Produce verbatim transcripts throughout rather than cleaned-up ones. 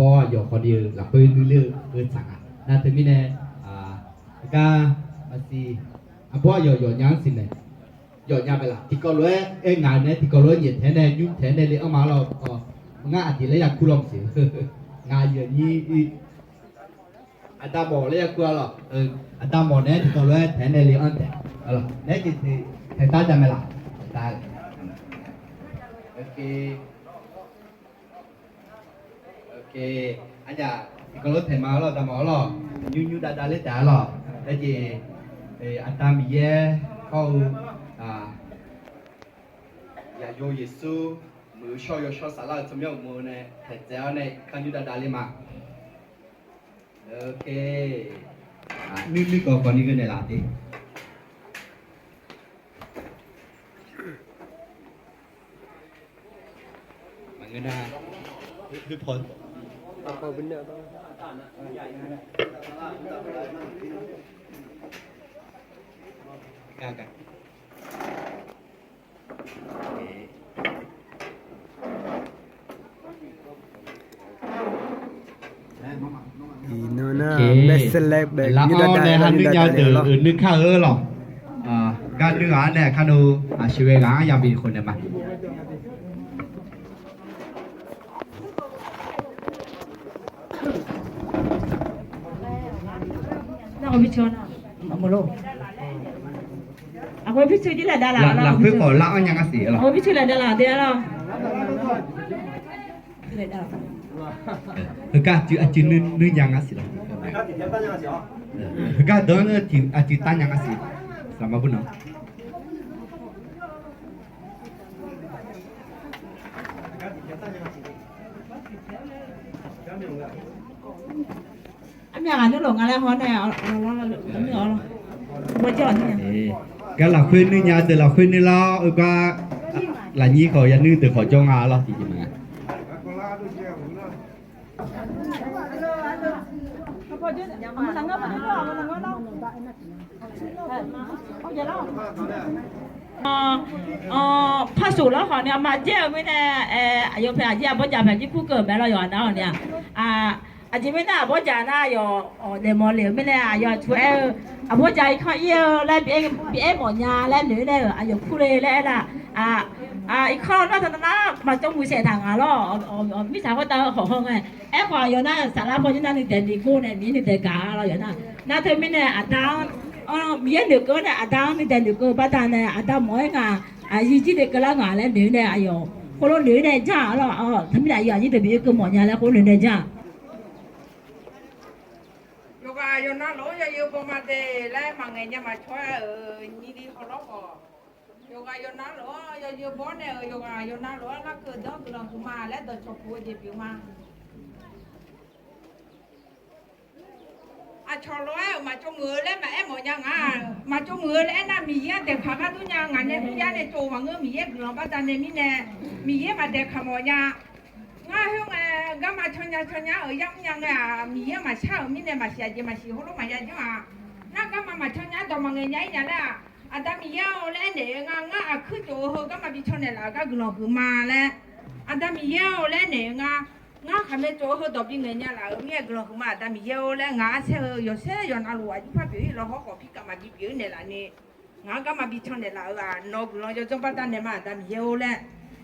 Aqbawr aqyawf khawf ni-eu lafkhoer nuir ler-eu tsaq nga. Nar teumirnae, gar maqsiq, aqbawr aqyawf yawf nya-anr siqnaeq, yawf nya bae laf. Tiqkawv lof-aer aer ngaq-eu nae tiqkawv lof-aer nyaef taeq-aer nae nymr taeq-aer nae le anr ma-ar lawr. Ngaq aqjeq laer yakur lawr maqsiq. Ngaq aqyuif aqnyir, aqda mawf laer yakur-a lawr. Aqda mawf naeq-aer tiqkawv lof-aer taeq-aer nae le anr taeq. Naeq-aer jeq taeq, taeq dar ja mae laf. Taeq dar. Aqyawf tiqkawv lof taeq ma-ar lawr, aqda mawf-ar lawr. Nymr nymr dav dav ler taef-ar lawr. Aerjeq, Aqda Miqyaer hawr-eu Zaqyo Yeqsur, muiq-eu shawr-eu yawshawr saflar-euq tsawrmyanr uqmov nae taeqtsaev-awr nae kanr nymr dav dav ler ma. Nuir nuir kawv kawv ni geunaeq laf de. Maqngeur nar, Iqnan nar, lafkhoer nae ha nuir nya-eu deuq uiqnuir kar-eu lawq. Gar nuir ghaq-anr nae kar nu, aqshoe ghae ghaq-anr yabi khof naeq ma. Lafkhoer khawf lar-anr nya ngar siq lawq. Heugar aqcuiv nuir nya ngar siq lawq. Heugar deuq-anr aqcuiv tar nya ngar siq. Saqma bur nan. Gar lafkhoer nuir nya deuq lafkhoer nuir lar-awr, heugar lafnyir khawf yanuir deuq khawf jawr nga lawr tiqjeq ma. Parsoq lawr khawf ni aqma jaer-euq mirnae, aqyawf paeq aqjaer aqbawr jaq paeq jir kur keuv-euq mae lawr yawqha nar-awq ni-aq. Aqjeq mirnae aqbawr jaq nar yawq daefmawf le-euq mirnae aqyawf aqtsu aer-eu, aqbawr jaq irkanr ir-eu laer bi aer mawf nya laer noeq-aer nae-euq aqyawf kur le laer aer nar, irkanr nar taq nar maqcawv muiq saef taq ngaq lawr. Mirtsaq khoertav-eu hawq haw ngae, aerkhawf aqyawf nar saflar paw jir nar nuidaeq noeqgor nae Miqyaer nuidaeq gaq-a lawr yawq nar. Nar teumirnae aqda-anr, Miqyaer noeqkeuv-awr nae aqda-anr nuidaeq noeqkeuv-eu baqdanae aqda mawf-aer ngaq, aqyuif jir daef keuvlar ngaq laer noeq-aer nae aqyawf khoerlof noeq-aer nae jar-a lawr. Teumirnae aqyawf aqnyir deuq bi oekeuv mawf nya laer khoerlof noeq-aer nae jar-a. Yawqghaq yawqnav lof-anr yawzeu baw ma de laer maqngaeq nya maqcaw-aer-euq nyiq li hawlawr khawf, yawqghaq yawqnav lof-anr yawzeu baw nae-euq yawqghaq yawqnav lof-anr larkeuv deuq-anr guiqlanq huiqma laer dawqcawq puq-eu jeq pyeuf ma. Aqcawq lof-aer-euq maqtsov muiq-eu laer maqaer mawf nya nga. Maqtsov muiq-eu laer aernar Miqyaer-anr daeqkaq gar dur nya. Ngaq nae mr yar nae tsov maqngeur Miqyaer guiqlanq baqdanae mirnae Miqyaer maqdaeqkaq mawf nya. Ngar khoerngae garma caw nya caw nya-euq yar mr nya ngae-aq Miqyaer-anr maqshar-euq mirnae maqsiq aqjeq maqsiq heulof maqya janr-aq. Nar garma maqcaw nya-aer dawq maqngaeq nya-ir nya laer-aq, Aqda Miqyaer-or laer aernaeq-eu nga. Ngar aqkuir tsof-eu heu garma bi caw naeqlaf-euq gar guiqlanq huiqma laer, Aqda Miqyaer-or laer aernaeq-eu nga. Ngar khaqmae tsof-eu heu dawq bi ngaeq nya laf-euq mirnae guiqlanq huiqma Aqda Miqyaer-or laer ngaq arsaer-eu yawsaer yawqnav luf aqjir par pyeuf-ir lawqhawr khawf pirkaf maqbi pyeuf-ir naeqlaf ni, ngaq-anr garma bi caw naeqlaf-euq-aq nawq-eu guiqlanq yawdzanr baqdanae ma Aqda Miqyaer-or laer.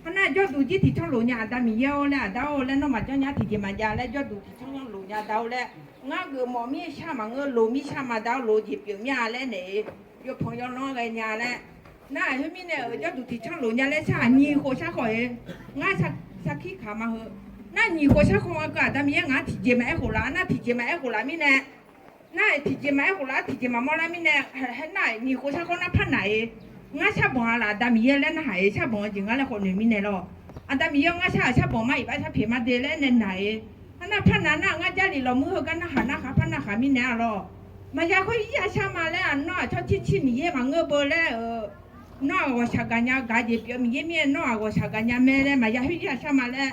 Hawnar jawrduq jir tiqcanr lof nya Aqda Miqyaer-or laer Aqda-or laer nawr maqjanr nya tiqjeq maqjav laer jawrduq tiqcanr lof nya da-or laer. Ngar geufmawf mir shar maqngeur loq mir shar ma da-or loq jeq pyeuf mir-a laer naeq-eu yawpanq yawlanr ghae nya laer. Nar-aq khoermirnae-euq jawrduq tiqcanr lof nya laer shar-aq nyiq khof shar khawf-eu ngar sarkir kaq ma heu. Nar nyiq khof shar khawf-a keuv Aqda Miqyaer ngaq-anr tiqjeq maqaer khof laf nar tiqjeq maqaer khof laf mirnae nar-aq tiqjeq maqaer khof laf tiqjeq maqmawr lar mirnae, nar-aq nyiq khof shar khawf nar par naq-eu ngar shar banq-a laf Aqda Miqyaer laer narhaq-eu shar banq-eu jeq ngar laer khawf noeq mirnae lawr. Aqda Miqyaer-or ngar shar-euq shar banq mar iq bar shar pyeuf ma de laer nae naq-eu Hawnar par naq nar ngar Jarlif lawqmuir heugar narhaq narkhaq par narkhaq mirnae-a lawr. Maqya khoer ir-a shar ma laer-aq nawr-aq tsawrcir cir Miqyaer maqngeur beu laer-euq nawr-aq ghawqshaq gaqnya gaq jeq pyeuf Miqyaer mirnae nawr-aq ghawqshaq gaqnya mae laer maqya khoer ir-a shar ma laer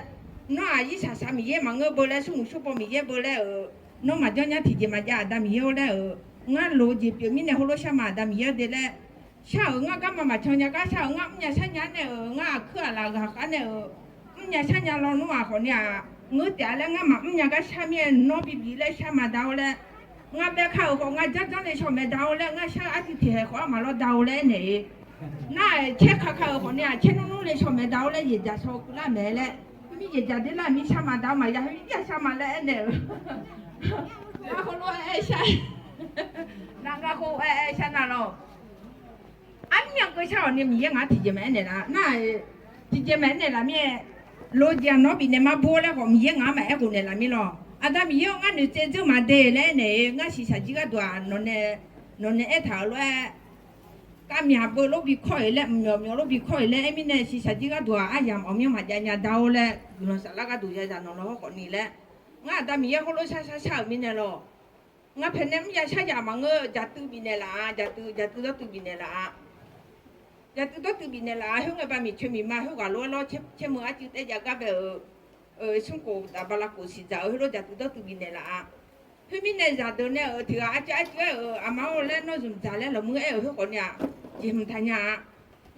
nawr-aq irshaq shaq Miqyaer maqngeur beu laer smrmuiq smrbaw Miqyaer beu laer-euq nawr maqjanr nya tiqjeq maqjav Aqda Miqyaer-or laer-euq ngar loq-eu jeq pyeuf mirnae heulof shar ma Aqda Miqyaer-or de laer shar-euq ngar garma maqcan nya gar shar-euq ngar mrnya shar nya nae-euq ngar aqkuir aqlaf ghaqkhav nae-euq mrnya shar nya lawnmr-aq khawf ni-aq Ngeur taef-a laer ngar maqmr nya gar shar mir-aer nawr bibif laer shar ma da-or laer, ngar bae kar-euq khawf ngar janrjanr le shaw maeq da-or laer, ngar shar artiv tiq haeq khawf armaf lawr da-or laer aernaeq-eu. Nar-aq caer ka ka-euq khawf ni-aq caer nmr nmr le shaw maeq da-or laer, yaeqjaq shaw keuvlar maeq laer, khoermir yaeqjaq derlar mir shar ma da-or maqya, khoermir ya shar ma laer aernaeq-eu. Ngar heulof-aer aer shar, nar ngar khoer aer aer shar nar lawr. Armyanr keuv shar-awq ni Miqyaer ngaq-anr tiqjeq maqaer naeqlaf nar, tiqjeq maqaer naeqlaf mir-aer, lof jeq-aq nawr bifnaeq ma bo laer khawf Miqyaer ngaq-anr maqaer ghofnaeq laf mir lawr. Aqda Miqyaer-or, ngar noeqtsaev dzeur maqde laer aernaeq-eu, ngar shiqshaq jir gharduq-aq nawq nae, nawq nae aertaq-euq lof-aer, kavmyaq beu lof bi kawr-euq laer, mqmyawf myawf lof bi kawr-euq laer aer mirnae, shiqshaq jir gharduq-aq aryamq ghawqmyanr maqjav nya da-or laer, guiqlanq saflar gharduq yadaq nawq lawr hawrkhawf ni laer, ngar Aqda Miqyaer khoerlof shar shar shar-euq mirnae lawr. Ngar paeqnae mr ya shar yaf maqngeur, jaqtuiv bifnaeq laf-a, jaqtuiv, jaqtuiv dawrtuiv bifnaeq laf-a. Jaqtuiv dawrtuiv bifnaeq laf-a, khoerngae bamiq coeq miqma khoerghaq lof-aer lawr caer, caer meuq arcuiv taef jav gar bae-euq, smrkhof daq bala khof siqdzaq-euq heulof jaqtuiv dawrtuiv bifnaeq laf-a. Khoermirnae zaqdeuq nae-euq tiq ghaq arcuiv arcuiv aer-euq aqma-or laer nawr zmqdzaq laer lawqmur aer-euq khoerkhawf ni-aq, jeq hmq taq nya-a.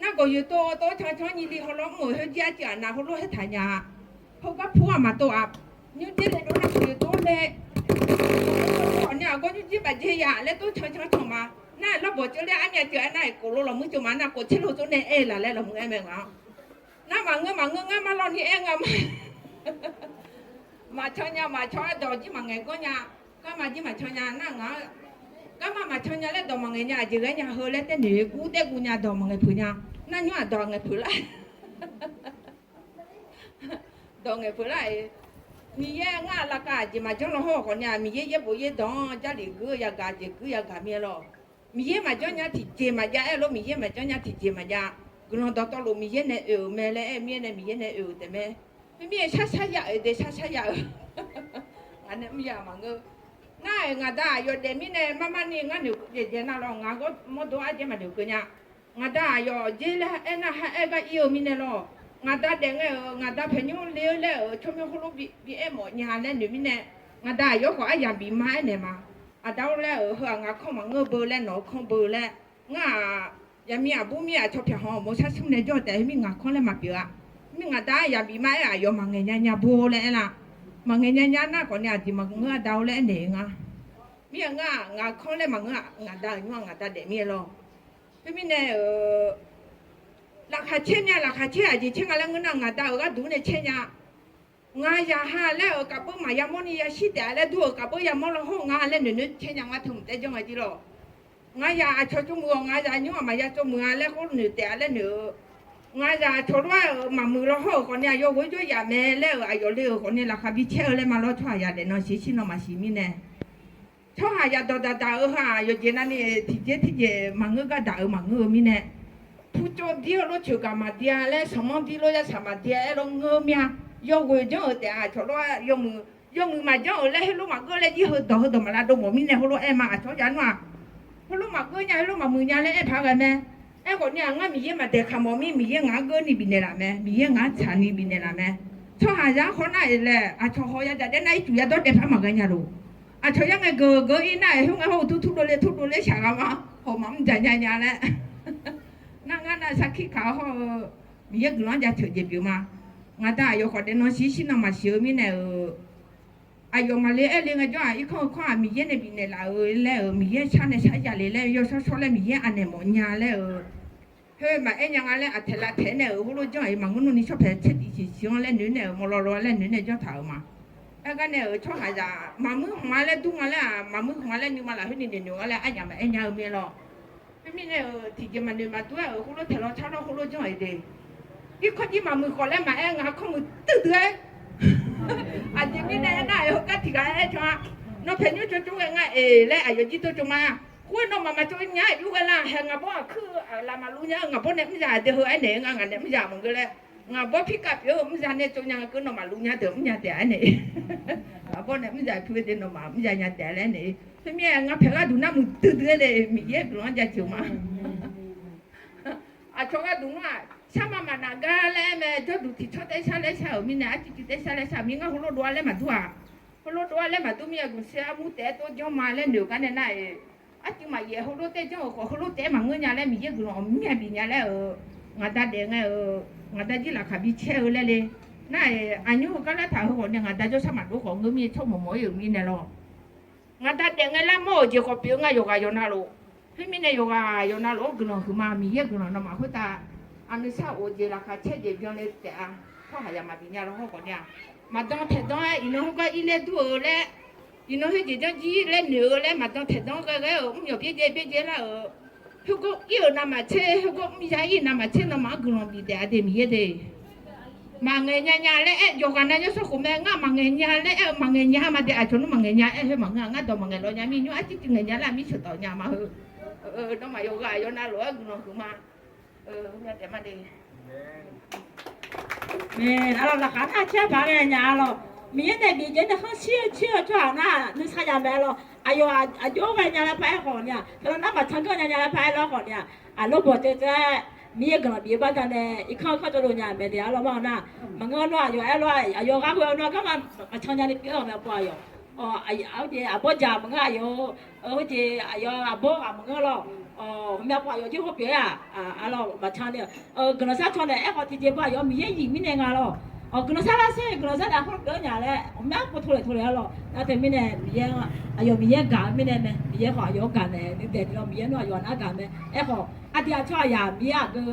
Nargawq yoeqtov tov cancan nyiq li hawlawr mr-euq khoerjir arcuiv aqnav heulof haer taq nya-a. Heugar pu-aq maqtov-aq, nymrjer le dov nargawq yoeqtov le. Khawf ni aqgawr nymrjer baqjer ya laer tov cancan canq ma. Nar lawrbawq ceuv laer armyav ceuv aer nar-iq khof lo lawqmur ceuv ma nar khof tser lo tsov nae aer-eu laf laer lawqmur aer mae ngaq-anr. Nar maqngeur maqngeur ngar mar lawr ni aer nga ma. Maqcan nya maqcan-aer dawq jir maqngaeq ganr nya. Garma jir maqcan nya nar ngaq-anr, garma maqcan nya laer dawq maqngaeq nya aqjeq ghae nya heu laer taer noeq-eu gur taer guv nya dawq maqngaeq peuq nya. Nar nymr-aq dawq ngaeq peuq lar. Dawq ngaeq peuq lar-iq, Miqyaer ngar laqkav aqjeq maqjanr law hawr-eu khawf ni-aq, Miqyaer yaerbof yaerdawq-anr Jarlif guir-eu yagaq jeq guir yagaq mir-aer lawr. Miqyaer maqjanr nya tiqjeq maqjav aer-eu lor, Miqyaer maqjanr nya tiqjeq maqjav. Guiqlanq dawqtawvluf Miqyaer nae oe-euq mae laer aer-eu mirnae, Miqyaer nae oe-euq taef mae. Khoermir-aer shar shar ya-euq de shar shar ya-euq. Ngaq nae mr ya maqngeur. Nar-iq ngaq da aqyawf daef mirnae mar mar ni ngar noeqkeuv jaeq jaeq nar lawr, ngaq gawr mawrdo arjaer maqnoeqkeuv nya. Ngaq da aqyawf jer laer aernar ha aer gar ir-eu mirnae lawr. Ngaq da daef ngae-euq ngaq da paeqnymr le-eu laer-euq tsawrmyanr heulof bi aer mawf nya laer noeq mirnae, ngaq da aqyawf khawf aryamq bif ma aernaeq ma. Aqda-or laer-euq heu-aq ngaq kanr maqngeur beu laer nawq-eu kanr beu laer. Ngar-aq, yaqmiq aqbur mir aqcawq pyaq hawq-awq mawq shar smr nae jawr-eu taef khoermir ngaq kanr laer maqpyeuf-a. Khoermir ngaq da aryamq bif ma aer-eu aqyawf maqngaeq nya nya bo laer aer lar. Maqngaeq nya nya nar khawf ni aqjeq maqngeur-a da-or laer aernaeq-eu nga. Mir-a ngar-aq ngaq kanr laer maqngeur-a, ngaq da-euq nymr-aq ngaq da daef mir-aer lawr. Khoermirnae-euq laqkhaq caer nya, laqkhaq caer aqjeq caer nga laer ngeur nar ngaq da-euq gharduq nae caer nya. Ngaq zaq ha laer-euq kaqbeur maqya mawr ni yashir taef-a laer dur-euq kaqbeur ya mawr law hawr nga laer noeq noeq caer nya ngar teu mq taer janr ngae jir lawr. Ngaq zaq aqcawq tsov muiq-awq, ngaq zaq nymr-aq maqya tsov muiq-a laer khawr noeq taef-a laer noeq-eu. Ngaq zaq aqcawq lof-aer-euq maqmuiq law hawr-euq khawf ni aqyawf ghoe jawr yaf mae laer-euq aqyawf le-euq khawf ni laqkhaq bi caer-eu laer ma lawr, tsawrhaqzaq daefnan siqshir nan maqsiq mirnae. Tsawrhaqzaq dawqdaq daq-eu heu-aq yawqjeq navni tiqjeq tiqjeq maqngeur gar daq-euq maqngeur-eu mirnae. Pucov dir-eu lof coeqgaq maqdir-a laer sanqmanr dir lof yarsaq maqdir-a aer lof ngeur mir-a. Yawghoe janr-euq taef-a aqcawq lof-aer yawmuiq, yawmuiq maqjanr-euq laer heulof maqgeur laer jir heudawq heudawq maqlav dov mawf mirnae heulof aer ma aqcawq ya nmr-aq. Heulof maqgeur nya heulof maqmuiq nya laer aer paq ghae mae. Aerkhawf ni-aq ngar Miqyaer maqdaeq kaq mawf mir, Miqyaer ngaq-anr geur ni bifnaeq laf mae, Miqyaer ngaq-anr tsaq ni bifnaeq laf mae. Tsawrhaqzaq-anr khawf nar-iq laeq aqcawq haw yadzaq daef nar ircuf yadawr daef par maqghae nya lof. Aqcawq yar ngae geuf geuf-ir nar-iq khoerngae hawr-eu tur tur dovle tur dovle shaq gha ma. Hawq maqmr dzaq nya nya laer. Nar ngar nav sarkir kaq-awr hawr-eu Miqyaer guiqlanq-anr jaceuq jeq pyeuf ma. Ngaq da aqyawf khawf daefnan siqshir nan maqsiq-eu mirnae-euq aqyawf maqle aer le ngaejawr-aq irkanr-eu kanr-aq Miqyaer nae bifnaeq laf-euq laer-euq Miqyaer shar nae shar ya le laer yawshawr shawr laer Miqyaer anaeq mawf nya laer-euq. Khoer maqaer nya nga laer aqtaeq lavtaeq nae-euq heulof janr-iq maqngeur nmr ni shawr paeq tser tiq siq siq-anr laer noeq nae-euq mawlaw law laer noeq nae janr taq-euq ma. Aer gar nae-euq tsawrhaqzaq maqmuir hmq-a laer dur nga laer-aq maqmuir hmq-a laer nuima lafkhoer ni noeq noeq nga laer aryamq maqaer nya-eu mae lawr. Khoermirnae-euq tiqjeq maqnoeq maqdur-aer-euq heulof taeq law tar lawr heulof janr-iq de. Irkanr jir maqmuiq khawf laer maqaer ngaq kanr muiq duidui-aer. Aqjeq mirnae aernar-aq heugar tiq ghaq aer can-a. Nawr paeqnymr tsov tsov ghae nga-eq laer aqyawf jir tov tsov ma. Khoer nawmaf maqtsov nya-aer yur ghae lar haeq ngaq bawr aqkuir-eu laf maqluv nya-eu ngaq bawr nae mr zaq de heu aernaeq-eu nga ngaq nae mr zaq maqngeur laer. Ngaq bawr pirkav pyeuf-eu mr zaq nae tsov nya nga keuv nawmaf luv nya deuq mr nya taef-a aernaeq. Ngaq bawr nae mr zaq pyeuf-eu de nawmaf mr zaq nya taef-a laer aernaeq. Khoermir-aer ngar paeq gharduq nar muiq duidui-aer le Miqyaer guiqlanq-anr jaceuq ma. Aqcawq gharduq nar-aq sharma maqnaf gar laer aer mae jawrduq tiqcawr taer shar laer shar-euq mirnae arcuiv cuiv taer shar laer shar-euq mir ngar heulof dov-a laer maqdur-aq. Heulof dov-a laer maqdur mir-a guiqsher armur taef-aer tov janr ma laer noeq gar nae nar-iq. Arcuiv maqyaef heulof taer janr-euq khawf heulof taef-aer maqngeur nya laer Miqyaer guiqlanq ghawqmya bif nya laer-euq. Ngaq da daef ngae-euq ngaq da jir laqkhaq bi caer-eu laer le. Nar-aq, aqnymr heugar lar taq heughawq nae ngaq da jawrsar maqdov khawf ngeur mir-aer tsawrmawq mawq-aer-euq mirnae lawr. Ngaq da daef ngae lar mawr-euq jeq khawf pyeuf-eu nga yawqghaq yawqnavluf. Khoermirnae yawqghaq yawqnavluf-anr guiqlanq huiqma Miqyaer guiqlanq nawmaf khoertav aqnuisar of-eu jeq laqkhaq caer jeq byanle taef-a. Tsawrhaq yamaf bifnya law hawr khawf ni-aq, maqdan taeqdanr-aer iqnan heugar irlaer dur-eu laer, iqnan khoerjeq janr jir laer noeq-eu laer maqdan taeqdanr ghae ghae-euq mr myawq byaerdzae byaerdzae lar-euq, khoergawr ir-euq navmaqtser, khoergawr mr ya ir navmaqtser nawmaf-anr guiqlanq bif taef-a de Miqyaer de. Maqngaeq nya nya laer aer, yawqghaq nav yawsanr khof mae, ngar maqngaeq nya laer aer-eu, maqngaeq nya ma de, aqcawq nmr maqngaeq nya aer, heu maqngeur-a, ngar dawq maqngaeq law nya mir nymr arcir tiq ngaeq nya lar mir sheuqtawf nya ma heu. Nawmaf yawqghaq yawqnavluf-anr guiqlanq huiqma. Arlawq laqkhaq nar caer paq ngae nya-a lawq. Miqyaer nae bif jeq nae khanr shir-eu coer-eu tsawrhaq nar nuisar ya mae-a lawq. Aqyawf aqjox-aer ghae nya laer paq-aer khawf ni-aq, teulof nar maqcan ganr nya nya laer paq-aer lawr khawf ni-aq, aqlor bawq teu teu-aer Miqyaer guiqlanq bif-eu baqda nae irkanr kanr cawv dov nya maeq de arlawq ma-awq nar, maqngeur nawr aqyawf aer lawr aqyawf ghaq khoer-eu nawr garma maqcan nya ni pyeuf-awr ghawqmya pov aqyawf. Aqjeq aqbawr jaq maqngeur aqyawf, heujeq aqyawf aqbawr ghaq maqngeur lawq. Ghawqmya pov aqyawf jir khoer pyeuf-aer-aq, arlawq maqcan ni-aq, guiqlanq sar caw naeq aerkhawf tiqjeq pov aqyawf Miqyaer yif mirnae nga lawq. Guiqlanq sar lar sher guiqlanq sar daq khoer pyeuf-aer nya laer ghawqmya pov tov laeq tov laeq arlawq. Nar teumirnae Miqyaer aqyawf Miqyaer gaq-eu mirnae mae, Miqyaer khawf aqyawf-anr gaq naeq nuidaeq ni lawr, Miqyaer nawr aqyawf nar gaq mae. Aerkhawf aqdui aqcawq aqyaq Miqyaer aqgeu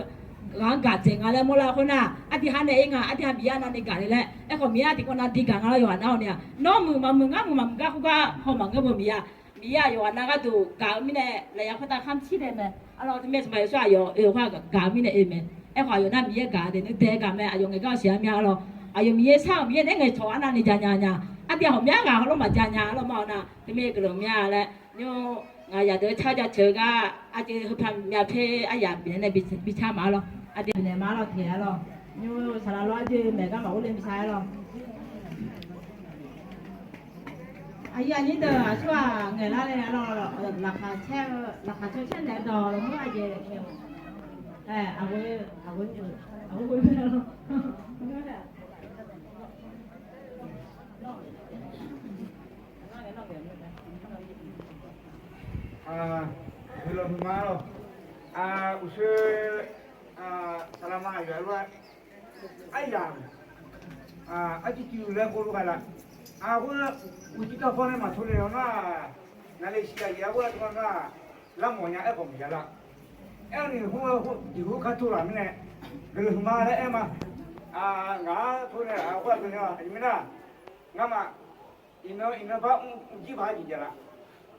ghaq-anr gaq dzaeq nga laer mawrlar khoer nar, aqdui ha naeq-ir nga, aqdui ha Miqyaer aqnav ni gaq le laer. Aerkhawf Miqyaer aqdui kawv nav dui gaq nga lar yawqghaq nar-awq ni-aq, nawr muiq maqmuiq ngar muiq maqmuiq gar khoergar haw maqngeur beu Miqyaer-aq, Miqyaer aqyawf aqnav gharduq gaq-eu mirnae lafyaq khoertav kharmr cir dae mae. Arlawq teumirnae smq maq yawsur aqyawf oe-eu khoer gaq-eu mirnae oe mae. Aerkhawf aqyawf nar Miqyaer gaq de nuidaeq gaq mae, aqyawf ngaeq gar-eu siq-a mya arlawq. Aqyawf Miqyaer sar-euq Miqyaer naeq-aer ngaeqcawq arnav ni ja nya nya. Aqdui ghawqmya ghaq heulof maqja nya arlawq ma-awq nar, teumirnae guiqlanq mya laer nymr ngaq yaq deuq-eu car jaceuq-eu gar aqjeq heu paq myav pyaer aryaq bifnaeq nae bi car ma arlawq. Aqdui bifnaeq ma arlawq teq arlawq. Nymr saqlaq lawr aqjeq maeq gar maqghov le bi car arlawq. Aqyuif aqnyir deuq aqsur-aq ngaeqlar le arlawq, laqkhaq caer-eu laqkhaq caer caer naeq-aer dawq lawq mur aqjeq aqghoe aqghoe aqghoe Guiqlanq huiqma lawq. Uqshoe saqlaq ma aqyawf-aer lof-aer aryamq arcuiv cuiv laer khoerlof ghae la. Khoer uqcif tawv paw nae maqtov le-awr nar, naqle shiq aqyuif-aer ghoer-a tov nar, larmawf nya aerkhawf maqya lar. Aerni khoer jeqhu kar tov laf mirnae guiqlanq huiqma laer aer ma. Ngaq-anr tov nae aqkhoer aqdui nar aqjeq mirnae ngamaf iqnan iqnan bar mr jir paq-aer jeq jav la.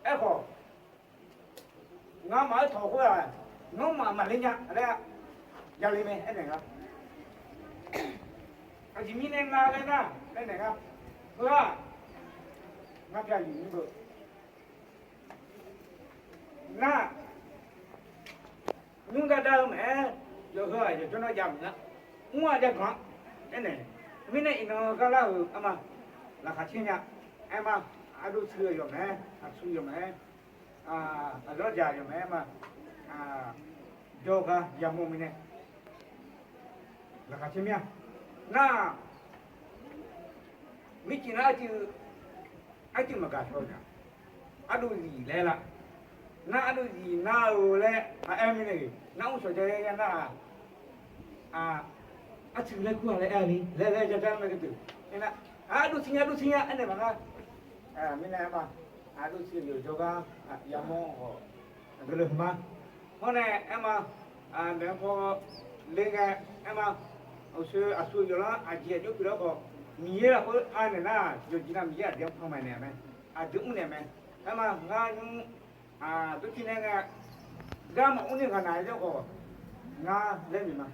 Aerkhawf ngamaf-anr tawq khoer-aq, nawmaf maqler nya laer ya le mae aernaeq nga. Aqjeq mirnae nga laer nar aernaeq nga. Heu-aq, ngar pyaq yuq nymr beu nar, nymr gar dar-eu maqaer, yawqheu-aq yawqjawr nar jav maqnga. Mr-aq jav ganq-a aernaeq. Mirnae iqnan gar lar-euq arma, laqkhaq caer nya aerma, ardov tsuiv-eu yawq maqaer, aqtsu yawq maqaer, aqzawr jaq yawq maqaer ma, jawrgar yamawr mirnae laqkhaq caer mir-a. Nar, mircif nar arcuiv maqgaq shaw-eu nya. Ardov zif laer la. Nar ardov zif nar-eu laer aqaer mirnae nar mr shawq jav ya nar-aq, arcuiv laer kur-a laer aer-a ni laer laer ja ja mae gardeuq. Nar, ardov tsuiv nya ardov tsuiv nya aernaeq maqnga. Mirnae aerma, ardov tsuiv yawqjawr gar yamawr-awq. Guiqlanq huiqma. Hawr nae aerma, maeq-eu paw le ngae aerma, uqshoe aqsur yawqlanr aqjeq aqjox pyeuf lar khawf, Miqyaer lafkhoer anaeq nar, yawqjeq nav Miqyaer aqdui-anr panmaeq naeq-a mae, aqdui mrnaeq mae. Aerma ngar nymr dawrcir nae ngae, gar maqmr ni ghaq naq-aer jawr khawf, ngar laer noeq ma.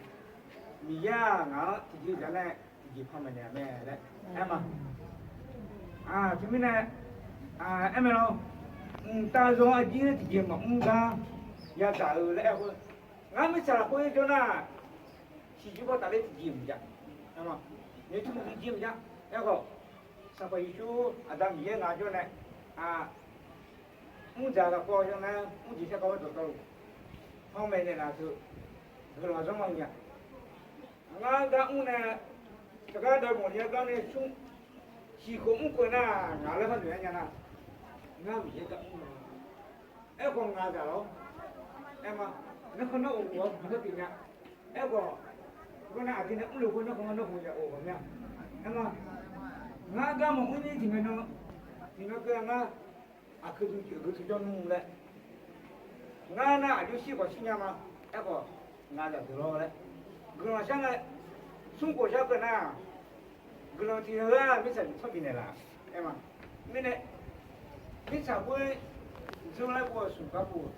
Miqyaer-aq ngaq-anr tiqjeq zaq nae tiqjeq panmaeq naeq-a mae laer aerma. Teumirnae aer mae lawr, mqtav zaw aqjir tiqjeq maqmr gar yadzaq-eu laer aer khoer, ngar mirtsaq lafkhoer jawr nar, tiqjir bawr tafler tiqjeq maqjav. Nyoeqtmq tiqjeq maqjav. Aerkhawf, Sanqpaq Yeqsur Aqda Miqyaer ngaq jawr nae mrdzaq ghaq paw yawr nae mrjeq shar kawv-aer dawqtawvluf, panmaeq naeq laf teu guiqlanq zanr ma nya. Ngar gar mr nae, teugar dawq mawq ni-aer gar nae smr, siqkhof mr khof nar, ngaq laer kharnoeq-aer nya nar, ngar Miqyaer gar mr ma. Aerkhawf ngaq zaq lawr, aerma, narkhan nar of-awr bigar pyeuf nya. Aerkhawf, khoernar aqdui nae mrluf khoer narkhan ngar narkhan ya of ghawqmya. Aer ma, ngar gar maqmr ni tiqmaeq nan, tiqnan keuv ngar aqgeu teu jawr nmr laer, ngar nar aqjox shir khawf shir nya ma. Aerkhawf, ngaq zaqdeuq lawr laer, guiqlanq shar ngae, smr khof shar keuv nar, guiqlanq tiq ghaq mirtsaq tiq tsanr bifnaeq laf. Aer ma, mirnae, mirtsaq khoer, dzeur laer bof-eu smq gar bof-eu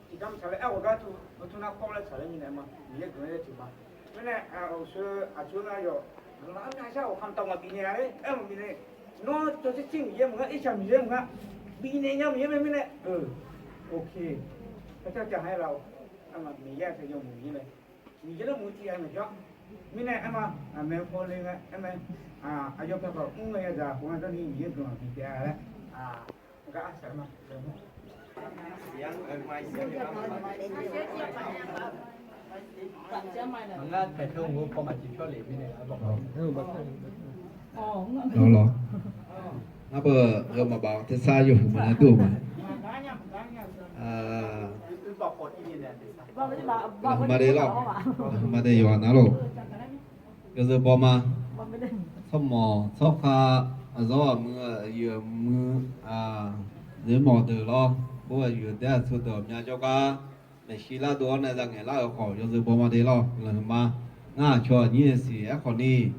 tiqgar maqtsaq laer aerkhawf gar tu, aqtur nar kawr laer tsaq laer mirnae ma, Miqyaer guiqlanq yaer tiq ma. Mirnae, aqsur aqtur nar yawq guiqlanq armyavshar-awq kamqtawq maqbif naeq-a laer aermawf bifnaeq. Nawr cawv tser tser Miqyaer maqngeur, irshaq Miqyaer maqngeur, bifnaeq nya Miqyaer mae mirnae. Oke, aqcawq caq ha-aer laf-awq. Aer ma, Miqyaer aqcawq yawmuiq Miqyaer mae. Miqyaer laer muiq tiq ghaq maeq jawr. Mirnae aer ma, aqmae paw le ngae aer mae, aqyawf paw khawf mr ngae yadzaq khof ngae dawrni Miqyaer guiqlanq bifnaeq-a laer, gar arsaq ma. Ngar taeq teu-eu paw maqtiq pyawr lef mirnae. Ngar beu gheu maqbaf tersar yawhuiq maqnae dur-eu ma. Guiqlanq huiqma de lawr, guiqlanq huiqma de yawqghaq navluf. Yawzeu bawma, tsawrmawq tsawrkhav, aqzawr aqmuiq, aqyuif aqmuiq, zaqmawf deuq lawr, bawr aqyuif daer aqtsu deuq ghawqmya jawrgar maeqshi lardov-awr nae zangaeq lar-euq khawf yawzeu bawma de lawr, guiqlanq huiqma. Ngar aqcawq aqnyir siq aerkhawf ni,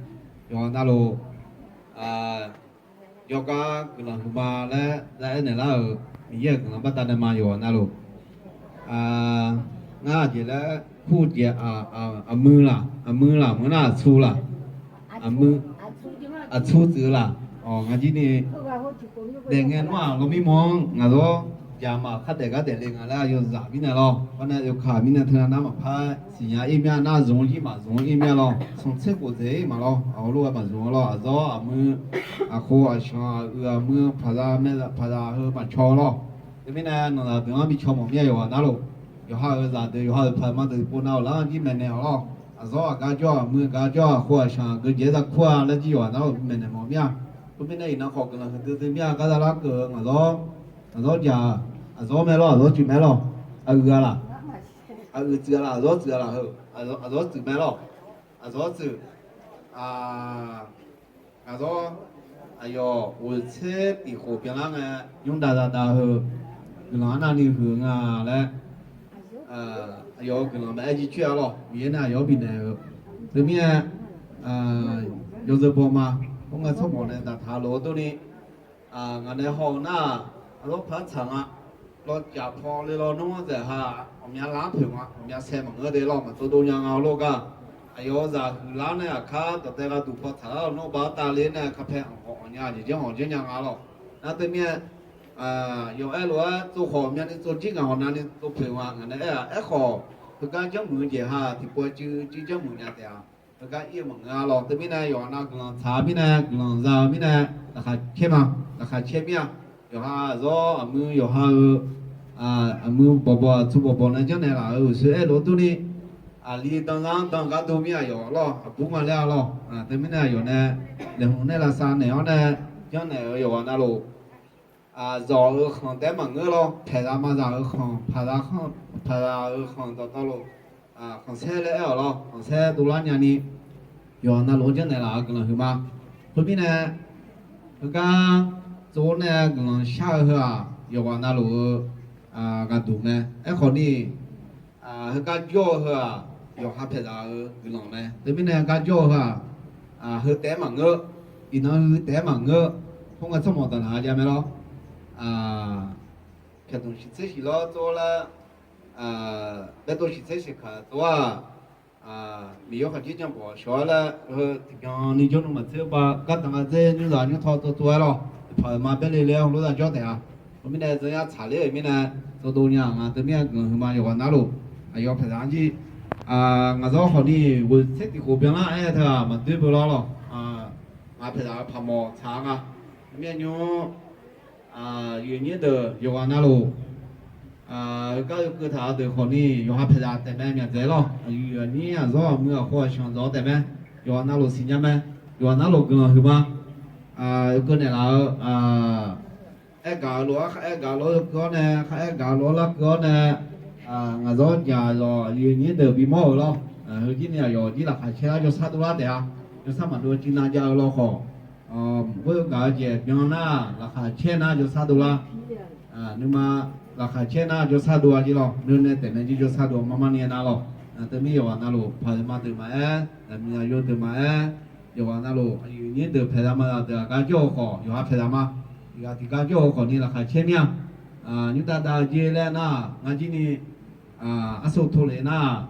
yawqghaq navluf, jawrgar guiqlanq huiqma laer za aernaeq lar-euq Miqyaer-euq guiqlanq baqdanae ma yawqghaq navluf. Ngar aqjeq laer kur jeq, aqmuiq laq, aqmuiq laq maqngeur nar aqtsu laq, aqmuiq, aqtsu tsuif-eu laq, awq ngaq jir ni daef ngae nawr-aq lawr mirmawr-anr ngaq zawr jaqmaf khardaef gar daefle nga laer yawzaq mirnae lawr, baqdanae yawkaq mirnae teunav nar maqpar siqnya ir mir-a nar zmq-anr jir maqzmq-anr ir mir-a lawr, sanqtser khof dzaeq ir maqlawr, aqlof-aer maqzmq-a lawr, aqzawr aqmuiq, aqkhov aqshanq aqyuif aqmuiq paqza mae paqza heu maqcaw lawr. Teumirnae nawq zaqdeuq-anr bi caw mawf mir-a yawqghaq navluf. Yawqha-euq zaqdeuq yawqha-euq paqma deuq pov nav-euq lar-anr jir maeqnaeq-awq lawr. Aqzawr aqgar jawr-a, aqmuiq gar jawr-a, aqkhov aqshanq aqgeu jeq-aer za kur-a laer jir yawqghaq navluf maeqnaeq mawf mir-a. Khoermirnae iqnan khawf guiqlanq huiqdui dui mir-a. Gar za larkeuv-eu ngaq zawr, aqzawr jaq, aqzawr mae lawr, aqzawr tsuif mae lawr, aqyuif-a laq, aqyuif tsuif-a laq, aqzawr tsuif-a laq heu, aqzawr tsuif mae lawr, aqzawr tsuif, ngaq zawr aqyawf ghoeqtser tiq khof byanlar ngae, nymrdav zadav heu guiqlanq arnavni huiq-eu nga laer, aqyawf-euq guiqlanq maqaer jircoer-a lawr, Miqyaer nae aqyawf-anr bifnaeq-eu. Teumirnae yawzeu bawma, khoerngae tsawrmawq nae daqtaq lof-eu durni, ngaq nae haw-eu nar-aq, aqlof paq tsaq nga. Lawcaf paw le lawnmr-anr dzaeq ha, ghawqmya lar poeq nga, ghawqmya sae maqngeur de lawr, maqtsov dov nya nga lof gar. Aqyawf-euq zaq huiqlar nae aqkar dawqdae gharduq paw tsaq lar-euq nawr ba-anr davle nae kapae anq khawf anq nya jeq janr anq janr nya nga lawr. Nar teumirnae yawf aer lof-aer tsov khawf myavni tsov jir ngaq hawq navni tsov poeq nga, ngaq nae aer-aq aerkhawf, heugar janrmuiq-eu jeq ha tiqpov-aer cuiv cuiv janrmuiq nya taef-a. Heugar ir-eu maqngeur-a lawr. Teumirnae yawqha nav guiqlanq tsaq-eu mirnae, guiqlanq za-eu mirnae, laqkhaq caer ma, laqkhaq caer mir-a. Yawqha aqzawr aqmuiq yawqha-eu aqmuiq bawqbawq aqtsu bawqbawq nae janrnaeq laf-euq uqshoe aer lof-aer durni, aqli danzar-anr dan gharduq mir-aq yawf lawr, aqbur nga laer-a lawr. Teumirnae aqyawf nae laeqhmq nae lavsav naeq-awr nae janrnaeq-euq yawqghaq navluf, zawq-euq khanq taef-aer maqngeur lawr, paeqzaq mazaq-euq khanq, paqzaq khanq, paqzaq-euq khanq dawqtawvluf, khanqsaer laer aer-awq lawr, khanqsaer dovlar nyani, yawqghaq navluf-anr janrnaeq laf-euq guiqlanq huiqma. Khoermirnae, heugar tsov-awr nae guiqlanq shar-eu heu-aq, yawqghaq navluf-eu ghaqduq mae. Aerkhawf ni, heugar jawr-eu heu-aq, yawqha paeqzaq-euq guiqlanq mae. Teumirnae gar jawr-eu heu-aq, heu taef-aer maqngeur, iqnan heu taef-aer maqngeur, khoerngae tsawrmawq daqnaq-a jav mae lawr. Pyaqdmq shiqtser shiq lawr tsov-awr laer, baedov shiqtser shiqkaq tsov-aq, Miqyaer khaqdzer janrpawf shawq-aer laer heu tiqbyan ni jawrluf maqtser-eu ba gardanq gardzer nymrzaq nymrtaw tsov tsov-aer lawr. Paq-euq ma baerle le-awr lof zaq jawr taef-a. Khoermirnae zanryar tsaqler-euq mirnae tsov dov nya-aq nga. Teumirnae guiqlanq huiqma yawqghaq navluf, aqyawf paeqzaq-anr jir, ngaq zawr khawf ni ghoeqtser tiq khof byanlar aer-eu teu-aq maqdoer beu lawr lawr. Ngaq paeqzaq-euq paqmawf tsaq-a nga. Mirnae nymr-anr, aqyuif aqnyir deuq yawqghaq navluf, heugar yawkeuv taq-eu deuq khawf ni yawqha paeqzaq taef mae myaq dzaeq lawr. Aqyuif aqnyir aqzawr aqmuiq aqkhov aqshanq zawq-eu taef mae. Yawqghaq navluf siqnya mae. Yawqghaq navluf guiqlanq huiqma. Yawkeuv naeqlaf-eu aergaq-eu lof-aer khar aergaq lof-aer yawkeuv-awr nae, khar aergaq lof-aer larkeuv-awr nae, ngaq zawr jaq zawq aqyuif aqnyir deuq bimawr-euq lawr. Heujir ni aqyawf jir laqkhaq caer lar jawrshar dovlar taef-a. Yawshar maqdov-eu civ nav jav-eu lawkhawf, mq khoer gaq-eu jeq byan nar, laqkhaq caer nar jawrshar dov lar. Nuima laqkhaq caer nar jawrshar dov-a jir lawr. Nuinae taefmae jir jawrshar dov-a marmar ni-a nar lawr. Teumir yawqghaq navluf paqzaq ma deuq maqaer, zaqmiq zaqyo deuq maqaer, yawqghaq navluf aqyuif nyir deuq paeqzaq ma zaq deuq-aq gar jawr-eu khawf yawqha paeqzaq ma. Tiqghaq tiqgar jawr-eu khawf ni laqkhaq caer mir-a. Nymr dav dav-eu jir laer nar, ngar jir ni arsu to lef nar,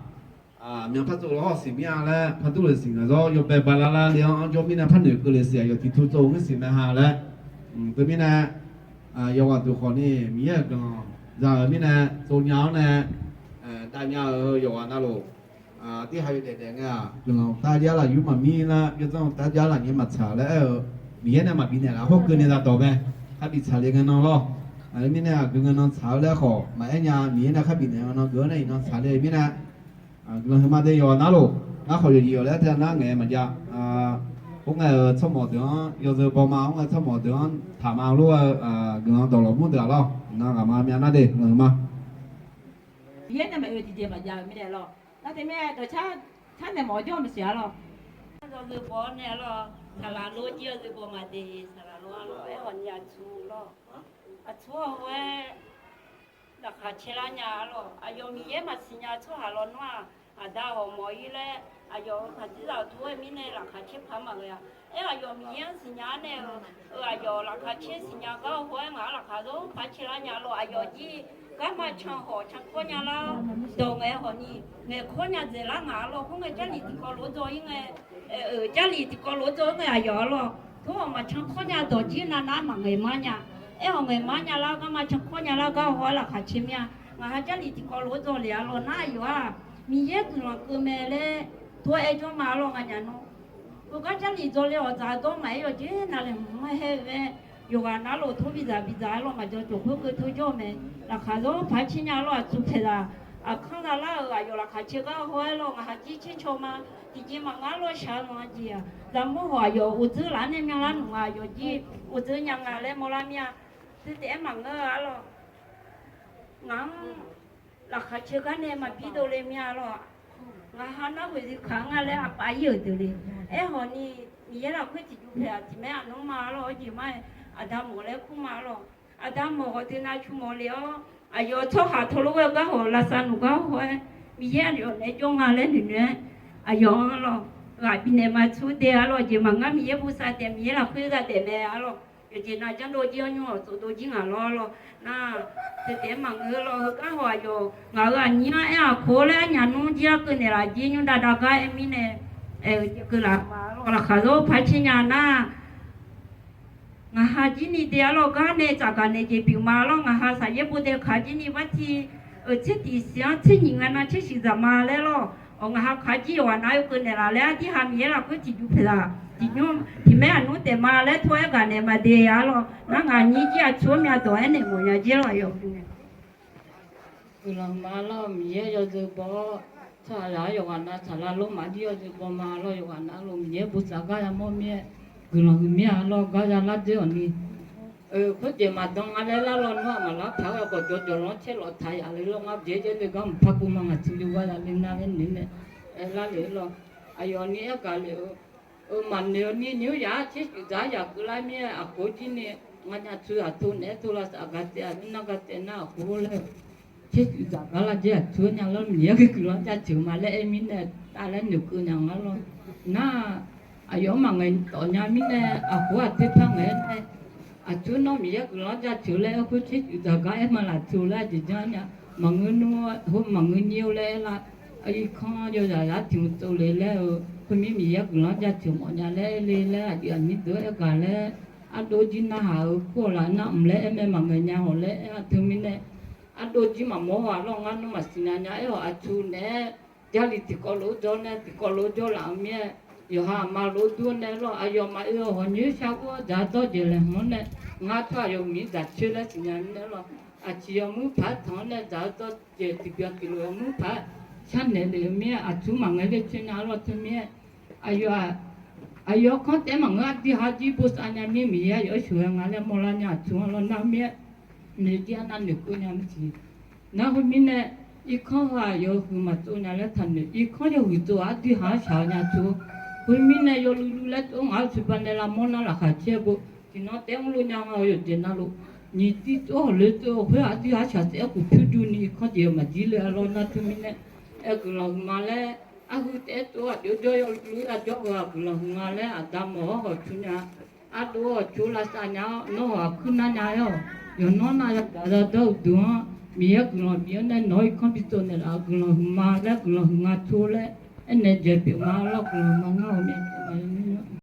myan par tsov lawr hawr siq mir-a laer par dur lef siq ngaq zawr yawbae bala lar le-anr jawr mirnae par noeqkeuv lef siq aqyawf tiq tu tsov-eu ngeur siq mae ha laer. Teumirnae yawqghaq duq khawf ni Miqyaer-euq guiqlanq za-euq mirnae tsov nya-awr nae dav nya-eu yawqghaq navluf, tirha yawdaef daef ngae-aq guiqlanq tar jar laf yur maqmir lar, yawdzanr tar jar laf ngae maqtsaq laer aer-eu, Miqyaer nae maqbi naeqlaf hawr keuvni za dawq mae. Khar bif tsaqle ngae nan lawr. Mirnae aqgeu ngae nan tsaq-eu laer khawf maqaer nya, Miqyaer nae khar bifnaeq ngae nan geuf-awr nae iqnan tsaqle mirnae, guiqlanq huiqma de yawqghaq navluf. Ngar khawf yawqjeq yawq laer aer teu nar ngaeq-aer maqjav. Khoerngae-euq tsawrmawf deuq-anr yawzeu baw ma, khoerngae tsawrmawf deuq-anr taq ma lof-aer guiqlanq dawq lawqmur deuq-aq lawr, iqnan ghaq ma myav nar de guiqlanq huiqma. Yaer nae maqoe tiqjeq maqjav-eu mirnae lawr. Nar teumirnae dawqcar car naeq mawf-eu jawr-eu maqsiq-a lawr. Yawzeu baw-awr nae lawr, saqlaq lor jir yawzeu baw ma de, saqlaq lor-a lawr, aerkhawf ni aqtsu lawr. Aqtsu-awr hawr-aer laqkhaq caer lar nya-a lawr. Aqyawf Miqyaer maqsiq nya tsawrhaq lawnmr-aq, aqda ghawqmawf-ir laer, aqyawf-euq khaqdzerzaq-euq tov-aer mirnae laqkhaq caer paq maqghae-a. Aer aqyawf Miqyaer-anr siqnya-ar nae-eu, aqyawf laqkhaq caer siqnya gar hawr-aer ngaq-anr laqkhaq zanr paq caer lar nya lawr. Aqyawf jir garma can hawq can kawr nya lar, dawq ngaeq-aer hawq ni ngaeq kawr nya dzaeq lar ngaq-a lawr. Khoerngae Jarlif tiqkawv lof-aer dzaw-ir ngae, Jarlif tiqkawv lof-aer dzaw-ir ngae aqyawf-a lawr. Tov-awq maqcan kawr nya dawq jir navnar maqngaeq mar nya. Aer-awq ngaeq mar nya lar garma can kawr nya lar gar hawr-aer laqkhaq caer mir-a. Ngaq ha Jarlif tiqkawv lof-aer dzaw lef-a lawr nar aqyawf-aq Miqyaer guiqlanq keuv mae laer tov-aer jawr ma-a lawr nganyaf nawr. Heugar Jarlif dzaw le-awq dzaq dawr maqaer yawqjeq navlef hmq-anr haer-eu mae. Yawqghaq navluf tov bidzaq bidzaq-a lawr maqjan tsof khoerkeuv tov jawr-eu mae. Laqkhaq zanr paq caer nya lawr aqtsu paeqzaq, aqkanr zalar-euq aqyawf laqkhaq caer gar hawr-aer lawr ngaq ha jir caer caw ma. Tiqjeq maqngeur lawr shaq-eu lanq-a jeq-aq zaqmawr hawq aqyawf uqdzeur laf-anr nae myanlar nmq nga aqyawf jir uqdzeur nya nga laer mawrlar mir-a. Teu taef-aer maqngeur-a lawr. Ngaq-anr laqkhaq caer gar nae maqbi dovle mir-a lawr. Ngaq ha nar ghoeqzir kaq-anr nga laer aqpav ir-euq deuq le. Aerkhawf ni Miqyaer lafkhoer tiqjuv paeq-aq tiqmaer aqnmr ma lawr. Arjeq mar-aer aqda mawf laer kur ma lawr. Aqda mawf ghawq teu nav cu mawf le-awr aqyawf tsawrhaq tawqlof ghae gar hawq lavsav nuq gar hawr-aer Miqyaer aqyawf naeq-aer jawr nga laer noeqnoeq-aer aqyawf-anr lawr ghaq bifnaeq ma tsur dae-a lawr. Jeq maqngeur Miqyaer bosav taef Miqyaer lafkhoer zadaef mae-a lawr. Yawqjeq nav janrdov jir-awr nymr-awq tsovdov jir ngaq lawr lawr nar, teu taef-aer maqngeur lawr. Heugar hawq aqyawf ngaq-euq aqnyir-anr aer-aq khof laer arnyaf nmr jir-anr keuv naeqlaf jir nymr dav dav gar aer mirnae, aer-eu keuv laf ma lawr. Laqkhaq zanr paq caer nya nar, ngaq ha jir ni dae-a lawr gar nae tsafgaq naeq jeq pyeuf ma lawr. Ngaq ha saqyaer bov dae kaq jir ni barti-euq tser tiq siq-anr tser nyiq nga nar tser shuif dzaq ma laer lawr. Awq ngaq ha kaq jir yawqghaq nav-aer keuv naeqlaf laer ardirha Miqyaer lafkhoer tiqjuv paeqzaq tiqnymr tiqmaer aqnmr taef ma laer tov-aer gaq naeq ma dae-a lawr. Nar ngaq nyir jir aqtsu-anr myavdawq aernaeq mawfnya jir lawr aqyawf. Guiqlanq ma lawr Miqyaer yawzeu baw-awr tsawrhaqzaq-anr yawqghaq nav saqlaq lor maqjir yawzeu baw ma lawr. Yawqghaq navluf Miqyaer bosav gar yamawr mir-aer guiqlanq huiq mir-a lawr. Gar ya lar dzoer-awq ni, khoerjeq maqdan nga laer lar lawnmr-aq maqlar paq-aer gawqjawq jawq lanr caer lawf taq yaf le lawr. Ngar byaeq jaer le gar mqpar kuv ma ngaq tsu le gar ya le nar laer noeq nae aer lar le lawr. Aqyawf ni aer gaq le-eu, maqnoeq-eu ni nymr yaf-ar tser shuif dzaq-ar yaf keuv lar mir-aer aqkhof jir ni nganyaf tsu aqtov naeq-aer tov lavsav gaq taef-a nar gar taef nar aqkhof laer-eu tser shuif dzaq gar lar jaer aqtsu-aer nya lawr. Miqyaer guiqlanq jaceuq ma laer aer mirnae tav laer noeqkeuv nya nga lawr. Nar aqyawf-anr maqngaeq tawf nya mirnae aqkhof-aq teu par ngaeq-aer nae aqtsu nawr Miqyaer guiqlanq jaceuq laer aer khoer tser shuif dzaq gar aer ma laf teu laer aqjeq janr nya. Maqngeur nmr-eu maqngeur nyir-eu laer aer lar, irkanr yawzaq zaq tiq mq tsov le laer-eu khoermir Miqyaer guiqlanq jaceuq mawfnya laer aer le laer aqjeq aqnyir deuq-aer aer gaq laer ardov jir narhaq-euq kur-awq laf nar mq laer aer mae maqngaeq nya hawq laer aer-a teu mirnae ardov jir maqmawr-a lawr. Ngar nmr maqsiq nya nya aer-awq aqtsu naeq-aer Jarlif tiqkawv lof-aer jawr nae tiqkawv lof-aer jawr laf-eu mir-aer yawqha aqma lof-aer dur-awr nae lawr aqyawf maqoe-awq hawq nyoer shar gur-awr dzaq-awr dawr jeq laeqhmq-anr nae ngar tsawrhaq yawmuiq-ir dzaq coer laer siqnya nae lawr. Aqtiq yawmuiq paq-aer tanq-anr nae dzaq-awr dawr jeq tiqbyan tiqlof yawmuiq paq-aer sharnaeq lef-eu mir-aer aqtsu maqngaeq le coer nya lawr teu mir-aer aqyawf-aq aqyawf kanr taef-aer maqngeur ardirha jir bosav nya mir Miqyaer aqyawf-aer sheuqghae nga laer mawrlar nya aqtsu-anr lawr nar mir-aer noeq jir-a nar noeqkeuv nya mr tiq Nar khoermirnae irkanr heu-aq yawhuiq maqtsov nya laer taqnoeq. Irkanr yawhuiq tsov-aq ardirha-anr shaq-eu nya teu-or. Khoermirnae, yawluiv luiv laer tsov ngaq-anr tiqpav nae lavmawr nar laqkhaq caer bo. Tiqnan taef-aer mrlo nya nga-eu yawqjeq navluf, nyiq tiv tsov hawq loer tsov-eu khoer aqdui-aq shaqsaef-aer khof pyur durni irkanr jeq maqjir le-a lawr nar teumirnae, aer guiqlanq huiqma laer, arhu taef-aer tsov-eu aqjox jawr yawluiv luiv-aer jawr-eu-aq guiqlanq huiqma laer aqda mawf-awr hawqcu nya, ardov-awr hawqcu lavsav nya-awr nawr hawq aqkuir nar nya-awr, yawqnan nav yagaq zadawr uqduq-anr Miqyaer guiqlanq bif-awr nae nawq-anr irkanr bitsov naeqlaf-eu guiqlanq huiqma laer guiqlanq huiqma tsov laer aernaeq jeq pyeuf ma lawr guiqlanq ma ngar-eu mae.